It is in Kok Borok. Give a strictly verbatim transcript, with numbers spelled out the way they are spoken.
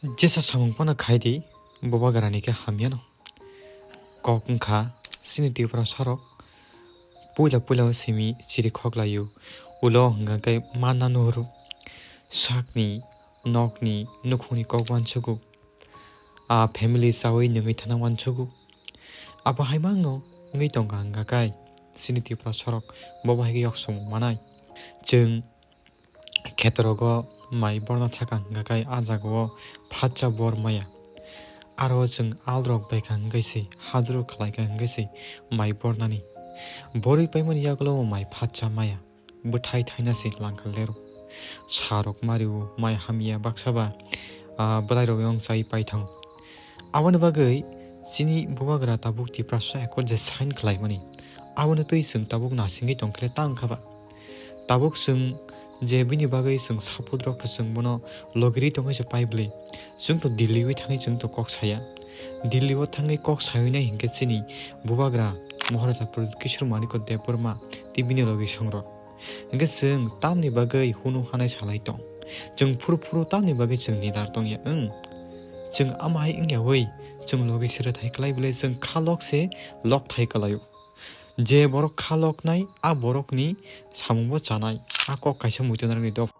Jesa samung phano khai di, bubagrani khe hamyano. Kok wngkha chini Tripura sorok. Puila puila o simi chiri khoklaio, ulo hwnkha khe manna nuhuru. Sakni, nokni, nukhungni kok uansugo. A family chaui nungwi thana uansugo. Abo hai mangno wngwi tongkha hwnkha khe chini Tripura sorok bo bahai khe yok samung manai. Chwng khetrogo mai borna thaka hwnkha khe a jagao phatsa bor maya. Aro chwng alrok baikha hwnkhe se, hajru khlaikha hwnkhe se mai bornani. Borwi paimani yagulo mai phatsa maya, bwthai thaina se langkha lero. Sarok mario mai hamya baksa ba, ah, bwlairok yong chai paithang. Aboni bagwi chini bubagra tabuk Tiprasa Accord je sign khlaimani, aboni twi chwng tabuk nasingwi tongkhe ta wngkha ba? Tabuk chwng je bini bagwi chwng support rok chwng bono logiri tongwi se pai bwlwi. Chwng to Delhi wi thangwi chwng to kok saya. Delhi o thangwi kok saywi nai hinkhe chini bubagra Maharaja Pradyut Kishore Manikya Debbarma tei bini logi songrok. Hinkhe chwng tamni bagwi hunu hanai salai tong? Chwng phuru phuru tamni bagwi chwng nidar tongya wng? Chwng ama hai wngyawi chwng logi sere thai kwlai bwlai chwng kha lok se lok thai kwlaio. Je borok kha loknai, a borokni samungbo chanai, a kok kaisa muitu narwkni dopha.